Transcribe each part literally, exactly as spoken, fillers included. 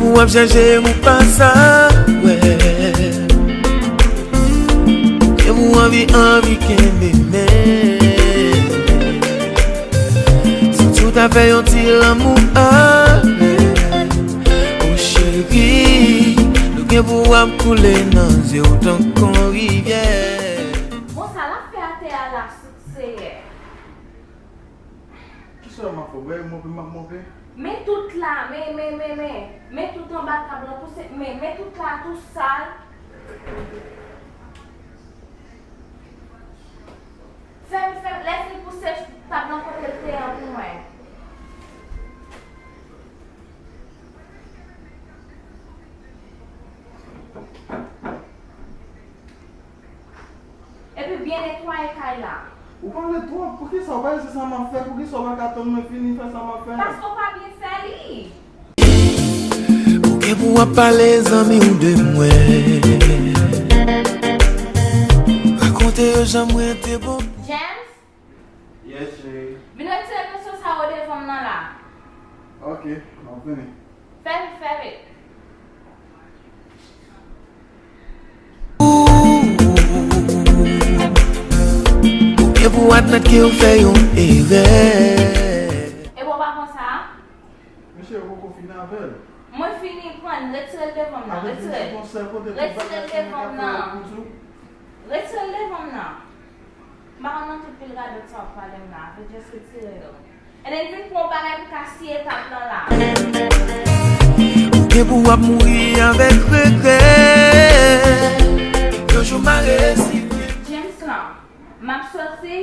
Ou ap chache ou pa sa wè. Ke ou anvi, anvi kenbe men. Si tout afè yon ti lanmou ale. O cheri, nou gen pou ap koule nan zye w tankou yon rivyè. Bon, sa l ap fè atè a la, Seyè? Kisa m ap fè? Ou wè monpe m ap monpe? Men tout la, men, men, men, men. Men tout anba tab lan, pouse, men, men tout la, tou sal. Fè m, fè m, lè fini pouse tab lan kote l te an pou mwen. Epi byen netwaye kay la. Ou pale twòp, poukisa ou pa di se sa m ap fè? Poukisa ou pa ka tann mwen fini fè sa m ap fè? Paske w pa byen fè li. Ou gen pou w ap pale zanmi w de mwen. Rakonte yo jan mwen te bon. James? Yes, cheri. Vin retire veso sa yo devan m nan la. Ok, m ap vini. Fè vit, fè vit. Ou gen pou admèt ke w fè yon erè. E bon, pa konsa? Mesye, ou poko fini avè l. Mwen fini pran, retire l devan m nan, retire l. Retire l devan m nan. Retire l devan m nan. M pa konn nan tout pil radòt sa w ap pale m la, vle jis retire yo. And then vin pran yon bagay pou ka siye tab lan la. Ou gen pou w ap mouri avèk regrè. Yon jou mare si. James lan, m ap soti,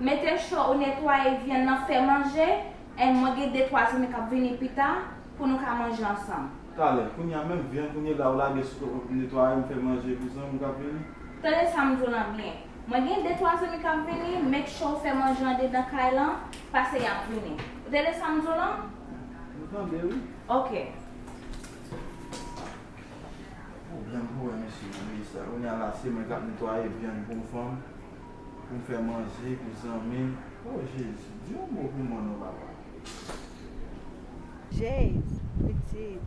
mete cho ou netwaye vyann nan, fè manje, and mwen gen de twa zanmi k ap vini pita pou nou ka manje ansanm. Talè, kounye a menm vyann, kounye la ou lage sou netwaye, m fè manje pou zanmi w k ap vini. Tande sa m di w lan byen. Mwen gen de twa zanmi k ap vini, make sure w fè manje andedan kay lan, paske y ap vini. Ou tande sa m di w lan? M tande, wi. Ok. Pwoblèm pou wè mesye yo, wi, sa. Kounye a la, se mwen k ap netwaye vyann pou yon fanm, pou m fè manje pou zanmi m. O Jezi, di yon mo pou mwen non, papa. Jezi, pitit.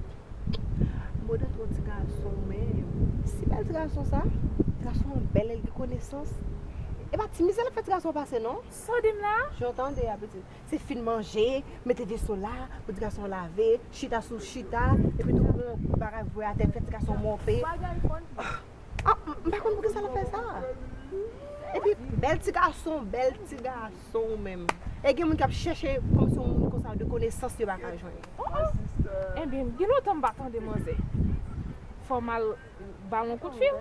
Mode twò ti gason menm. Si bèl ti gason sa, ti gason an bèl, li gen konesans. E pa ti mizè l ap fè ti gason pase non. Sa w di m la? Jan w tande a, pitit. Se fin manje, mete veso la, pou ti gason lave, chita sou chita, epi tou pran bagay voye atè, fè ti gason monpe. Bagay fòn. Ah, m, m pa konn poukisa l ap fè sa. Epi, bèl ti gason, bèl ti gason ou menm. E gen moun k ap chèche kòmsi yon moun konsa de konesans yo pa ka jwenn. Oh, oh. Ebyen, gen lontan m pa tande manzè. Fò m al ba l yon kout fil.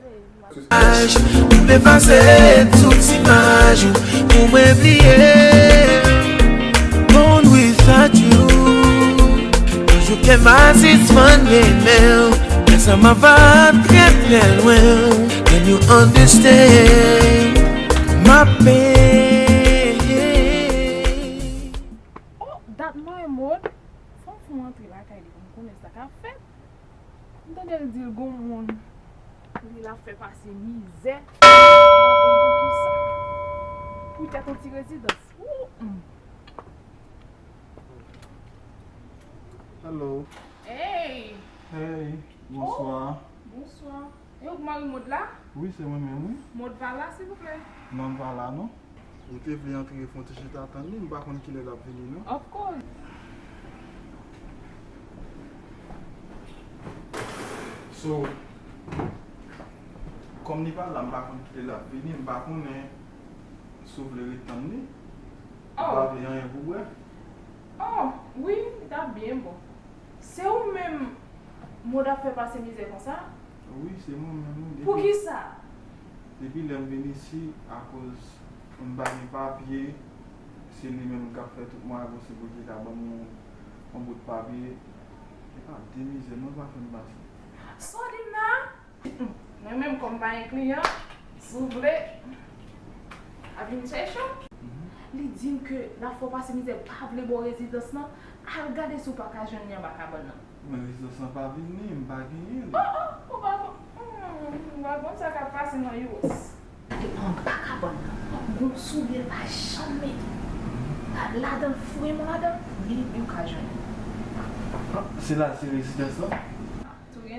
Aj, m efase tout imaj ou pou mwen bliye. Born without you. Yon jou kè m a sispann renmen w, lè sa m ava trè, trè lwen w. Can you understand my pain? Oh, dat mwen, Maud. Fò m fè yon antre lakay li pou m konnen sa k ap fèt. M tande l di l gon moun li la fè pase mizè. M pa konn poukisa. Poutèt yon ti rezidans. Ooh, hmm. Hello. Hey! Hey, bonswa. Oh, bonswa. E ou k mari Maud la? Wi, se mwen menm, wi. Maud pa la, silvouplè? Non, l pa la, non. Ou te vle antre fè yon ti chita tann li, m pa konn kilè l ap vini, non. Of course. So, kòm li pa la, m pa konn kilè l ap vini, m pa konnen si w vle ret tann li. Ou pa vle anyen pou bwè? Oh, wi, li t ap byen bon. Se ou menm Maud ap fè pase mizè konsa? Wi, se mwen menm, wi. Depi, poukisa? Depi lè m vin isi, akoz m pa gen papye, se li menm k ap fè tout mwayen posib pou li te ka ban m yon, yon bout papye. E pa de mizè, mwen pa fè m pase. Sa w di m la? Mwen menm, kòm m pa gen kliyan, si w vle, a vin chèche w. Mhm. Li di m ke l ap fè w pase mizè, pa vle ba w rezidans lan, al gade si w pa ka jwenn li anba kabann nan. Men rezidans lan pa vini, m pa genyen li. Oh, oh, ou pa konn, hmm, ou pa konn sa k ap pase nan U S. Gade anba kabann nan, gon soulye l pa janm mete. Ladan l, fouye men w ladan, li, li w ka jwenn. Ah, se la, se rezidans lan?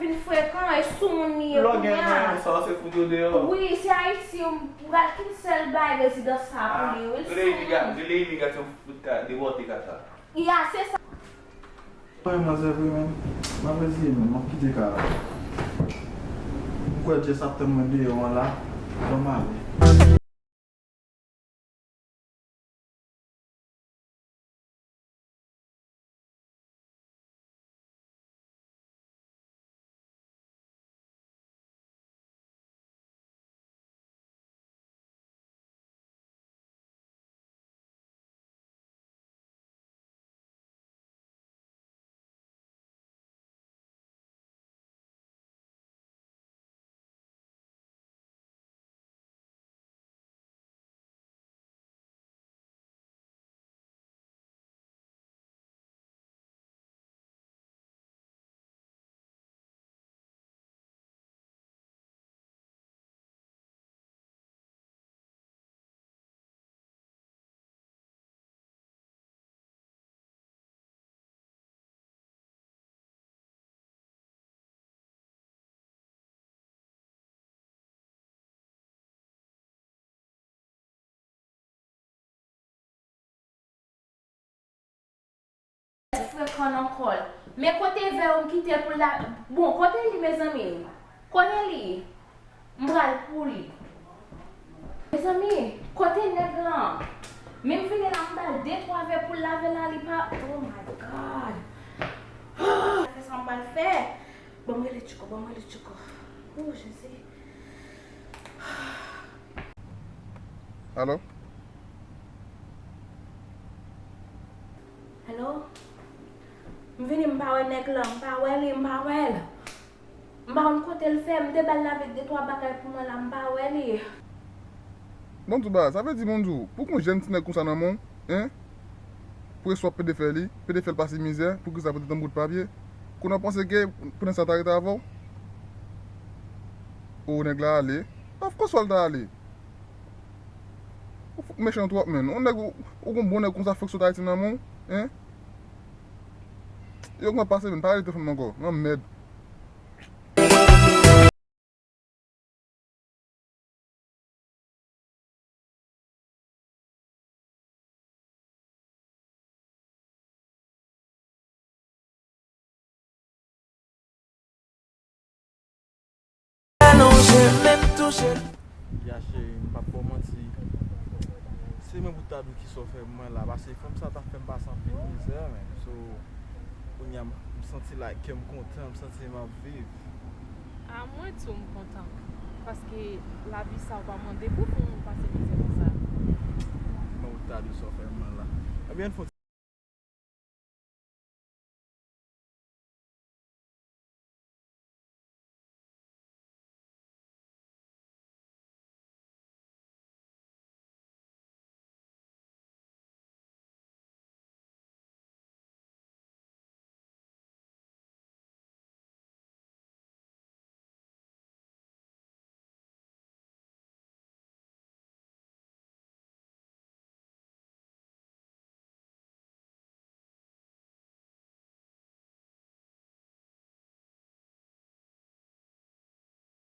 vin frekan, e sou moun li ye kounye a. Lè w gen moun sa, se fout yo deyò. Wi, se Ayiti, yo pral ki sèl bay rezidans sa pou li, wi, sou moun. Rele imigra-, rele imigrasyon, fout ka, depòte ka sa. Ya, se sa. Mwen, manzè vre menm, m ap reziye m, m ap kite kay la. M kwè Jess ap tann mwen deyò an la, ban m ale. Nan kò l. Men kote vè yo m kite l pou l la. Bon, kote li, mezanmi? Kote li? M pral pou li. Mezanmi, kote nèg lan? Men m vini la, m ba l de twa vè pou l lave la, li pa. Oh my God! Fè sa m pral fè. Ban m rele Tchouko, ban m rele Tchouko. Oh, Jezi. Alo? Alo? M vini, m pa wè nèg lan, m pa wè li, m pa wè l. M pa konn kote l fè, m te ba l lave de twa bagay pou mwen la, m pa wè li. Bon, di w bagay, sa vle di, bon, di w, pou k yon jèn ti nèg konsa nan men w, en? Pou reswa pede fè li, pede fè l pase mizè, pou ki sa pou te tankou bout papye? Kounye a w panse ke pou nèg sa ta rete avè w? O, nèg la ale. Of course, wè l ta ale. Ou fou, mechan twòp, menn. Yon nèg, ou, ou gon bon nèg konsa, fòk sot Ayiti nan men w, en? Yo, kòman pase, menn, pa rele telefòn mwen ankò. Lanmèd. Ya cheri, m p ap ba w manti. Se mwen pou ta di w kisa w fè pou mwen la, paske fanm sa ta fè m pase anpil mizè, menn. So, kounye a, m, m santi like kè m kontan, m santi m ap viv. A mwen tou m kontan, paske lavi sa w pa mande pou fè yon moun pase mizè konsa. Mwen pou ta di w sa w fè pou mwen la. Ebyen, ann fè yon